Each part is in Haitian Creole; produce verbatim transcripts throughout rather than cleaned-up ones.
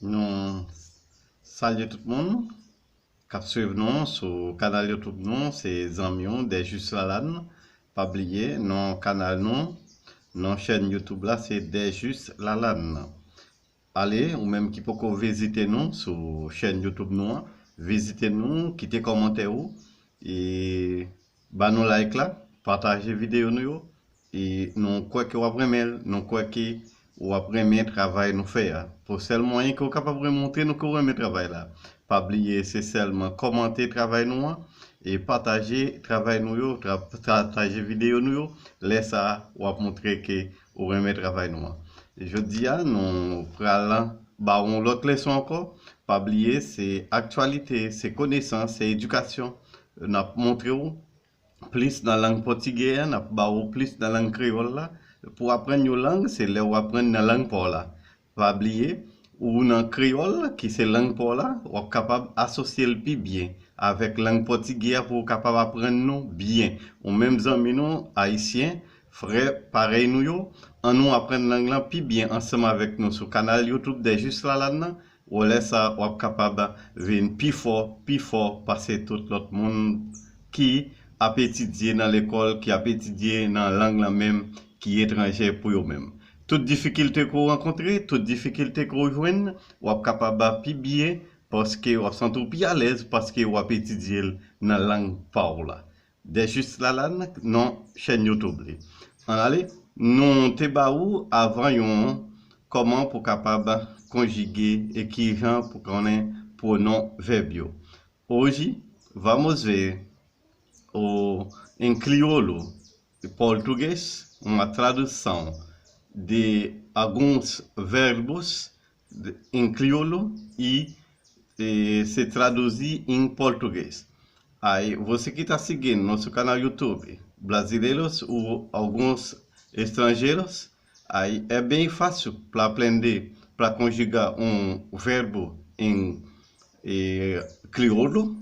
Nou salye tout moun k ap swiv nou sou kanal YouTube nou, se zanmi w Dèjis Lalann. Pa bliye non kanal nou, non chèn YouTube la se Dèjis Lalann. Ale, ou menm ki poko vizite nou sou chèn YouTube nou an, vizite nou, kite kòmantè ou, e ba nou like la, pataje videyo nou yo, e nou kwè ke w ap renmen l, nou kwè ke w ap renmen travay nou fè a. Pou sèl mwayen ke w kapab montre nou ke w renmen travay la. Pa bliye, se sèlman kòmante travay nou an, e pataje travay nou yo, tra- pataje videyo nou yo, lè sa a, w ap montre ke ou renmen travay nou an. Jodi a, nou pral ba w yon lòt leson ankò. Pa bliye, se aktyalite, se konesans, se edikasyon. N ap montre w plis nan lang pòtigè a, n ap ba w plis nan lang kreyòl la. Pou w aprann yon lang, se lè w aprann nan lang pa w la. Pa bliye, ou nan kreyòl, ki se lang pa w la, w ap kapab asosye l pi byen avèk lang pòtigè a pou w kapab aprann nou byen. Ou menm zanmi nou, ayisyen, frè parèy nou yo, annou aprann lang lan pi byen ansanm avèk nou sou kanal YouTube Dèjis Lalann nan. Ou lè sa, w ap kapab vin pi fò, pi fò pase tout lòt moun ki ap etidye nan lekòl, ki ap etidye nan lang lan menm ki etranjè pou yo menm. Tout difikilte ke w rankontre, tout difikilte ke w jwenn, w ap kapab pi byen paske w ap santi w pi alèz paske w ap etidye l nan lang pa w la. Dèjis Lalann, non chèn YouTube li. Ann ale, nou te ba ou avan yon kòman pou kapab konjige e kijan pou konnen pwonon vèb yo. Hoje vamos ver o, em crioulo, português, uma tradução de alguns verbos de- em crioulo e, e se traduzir em português. Aí, você que está seguindo nosso canal YouTube, brasileiros ou alguns estrangeiros, aí é bem fácil para aprender, para conjugar um verbo em eh, crioulo.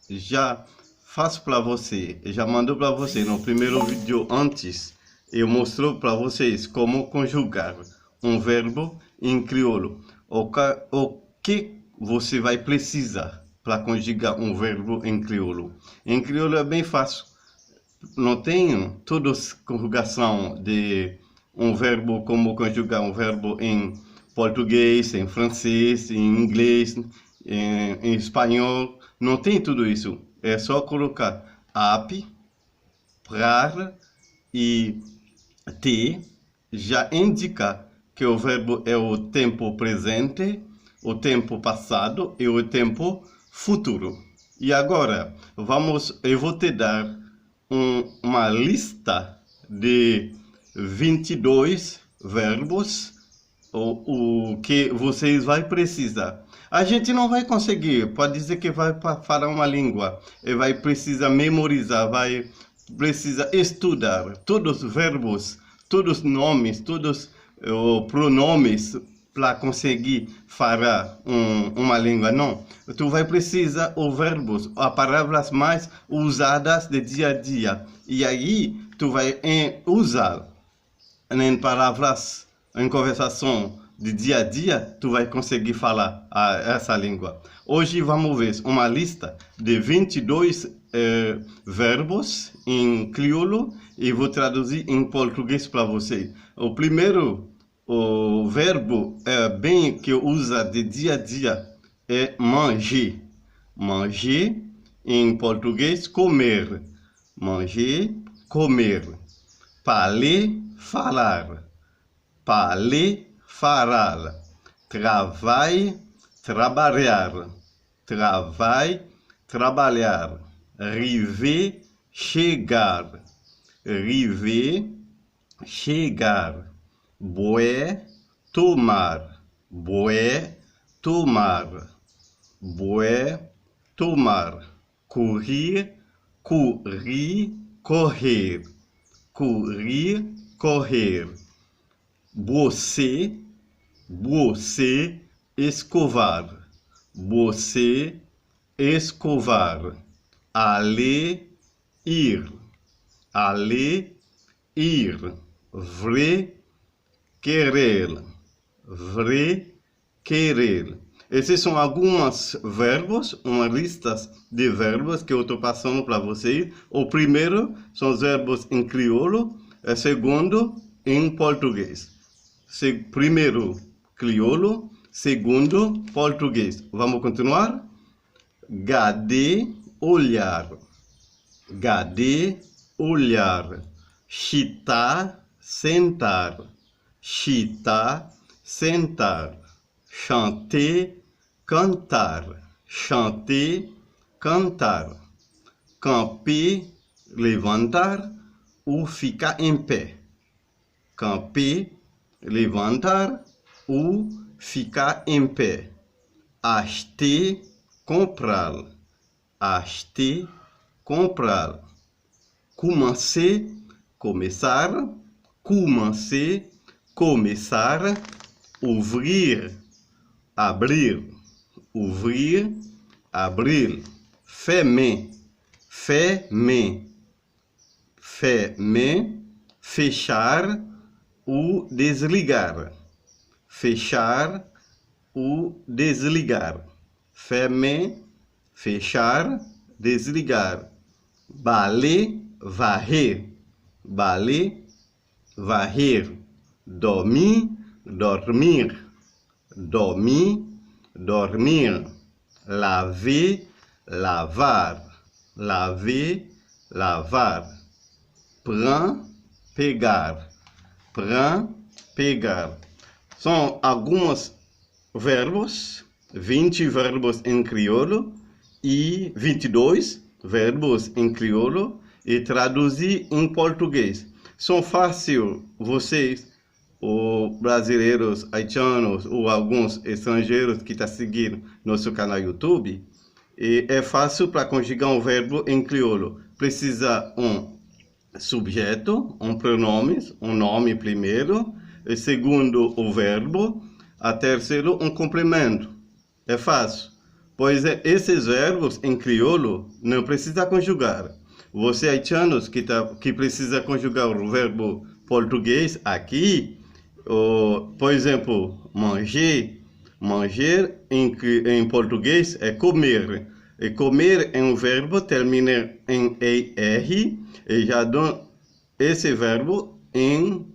Já faço para você, já mandou para você no primeiro vídeo antes, eu mostrou para vocês como conjugar um verbo em crioulo. O, ca- o que você vai precisar para conjugar um verbo em crioulo? Em crioulo é bem fácil. Não tem todas conjugação de um verbo como conjugar um verbo em português, em francês, em inglês, em, em espanhol. Não tem tudo isso. É só colocar ap, prar e te já indica que o verbo é o tempo presente, o tempo passado e o tempo futuro. E agora, vamos, eu vou te dar um, uma lista de vinte e dois verbos o, o que vocês vai precisar. A gente não vai conseguir, pode dizer que vai pa- falar uma língua e vai precisar memorizar, vai precisar estudar todos os verbos, todos os nomes, todos os pronomes para conseguir falar um, uma língua, não. Tu vai precisar os verbos, as palavras mais usadas de dia a dia. E aí, tu vai em, usar em palavras, em conversação de dia a dia, tu vai conseguir falar a, essa língua. Hoje vamos ver uma lista de vinte e dois eh, verbos em crioulo e vou traduzir em português para você. O primeiro o verbo é bem que usa de dia a dia é manger. Manger, em português, comer. Manger, comer. Parler, falar. Parler, falar. Travail, trabalhar. Travail, trabalhar. River, chegar. River, chegar. Boire, tomar. Boire, tomar. Boire, tomar. Courir, courir, correr. Courir, correr. Brosser, brosser, escovar. Brosser, escovar. Aller, ir. Aller, ir. Vrai, querer. Vrai, querer. Esses são algumas verbos, uma lista de verbos que eu estou passando para vocês. O primeiro são os verbos em crioulo, é segundo em português. Se, primeiro crioulo, segundo português. Vamos continuar? Gade, olhar. Gade, olhar. Chita, sentar. Chita, sentar. Chante, cantar. Chante, cantar. Kanpe, levantar. Ou ficar em pé. Kanpe, levantar. Ou ficar em pé. Achte, comprar. Achte, comprar. Koumanse, começar. Koumanse, começar. Ouvrir, abrir. Ouvrir, abrir. Fermer, fermer. Fermer, fechar ou desligar. Fechar ou desligar. Fermer, fechar, desligar. Bale, varrer. Bale, varrer. Dormir, dormir. Dormir, dormir. Lave, lavar. Lave, lavar. Pran, pegar. Pran, pegar. São alguns verbos, vinte verbos em crioulo e vinte e dois verbos em crioulo e traduzir em português. São fácil, vocês, os brasileiros, haitianos ou alguns estrangeiros que estão seguindo nosso canal YouTube, e é fácil para conjugar um verbo em crioulo. Precisa um subjeto, um pronomes, um nome primeiro, e segundo o verbo, a terceiro um complemento. É fácil. Pois é, esses verbos em crioulo não precisa conjugar. Você haitianos que, tá, que precisa conjugar o verbo português aqui, o, por exemplo, manger, manger em, cri- em português é comer. E comer é um verbo termina em E R, e já dou esse verbo em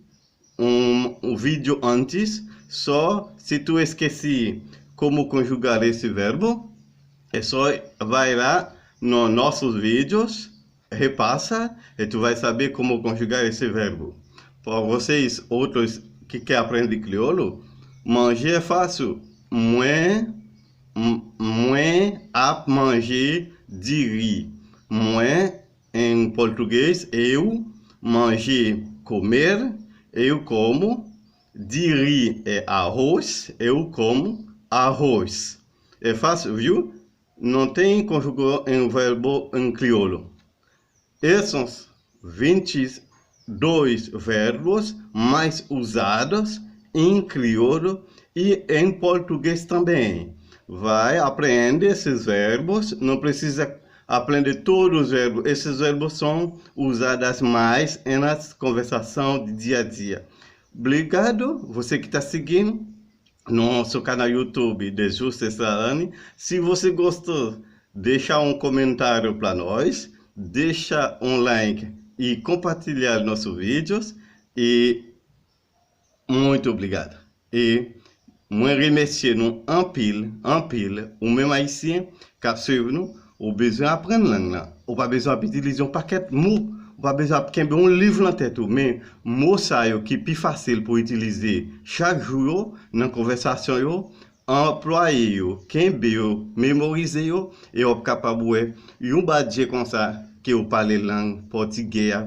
um, um vídeo antes, só se tu esquece como conjugar esse verbo, é só vai lá nos nossos vídeos, repassa, e tu vai saber como conjugar esse verbo. Para vocês outros que querem aprender crioulo, manger é fácil. Mwen, m- mwen ap manje diri. Mwen, em português, eu, manger, comer, eu como, diri é arroz, eu como arroz. É fácil, viu? Não tem conjugação em verbo em crioulo. Esses vinte e dois verbos mais usados em crioulo e em português também. Vai aprender esses verbos, não precisa aprender todos os verbos. Esses verbos são usados mais nas conversação de dia a dia. Obrigado, você que está seguindo nosso canal YouTube de Justus Lalani. Se você gostou, deixa um comentário para nós, deixa um like e compartilhar nossos vídeos. E muito obrigado. E mwen remèsye nou anpil, anpil, ou menm ayisyen k ap swiv nou, ou bezwen aprann lang nan. Ou pa bezwen ap itilize yon pakèt mo, ou pa bezwen ap kenbe yon liv nan tèt ou, men mo sa yo ki pi fasil pou itilize chak jou yo nan konvèsasyon yo, anplwaye yo, kenbe yo, memorize yo, e w ap kapab wè yon badje konsa ke w pale lang pòtigè a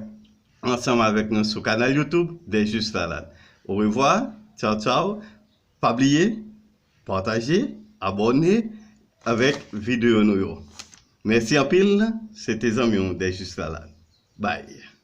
ansanm avèk nou sou kanal YouTube Des Justes Salade. Au revoir, tchaw tchaw, pa bliye, pataje, abòne avèk videyo nou yo. Mèsi anpil, se te zanmi w Des Justes Salade. Bye.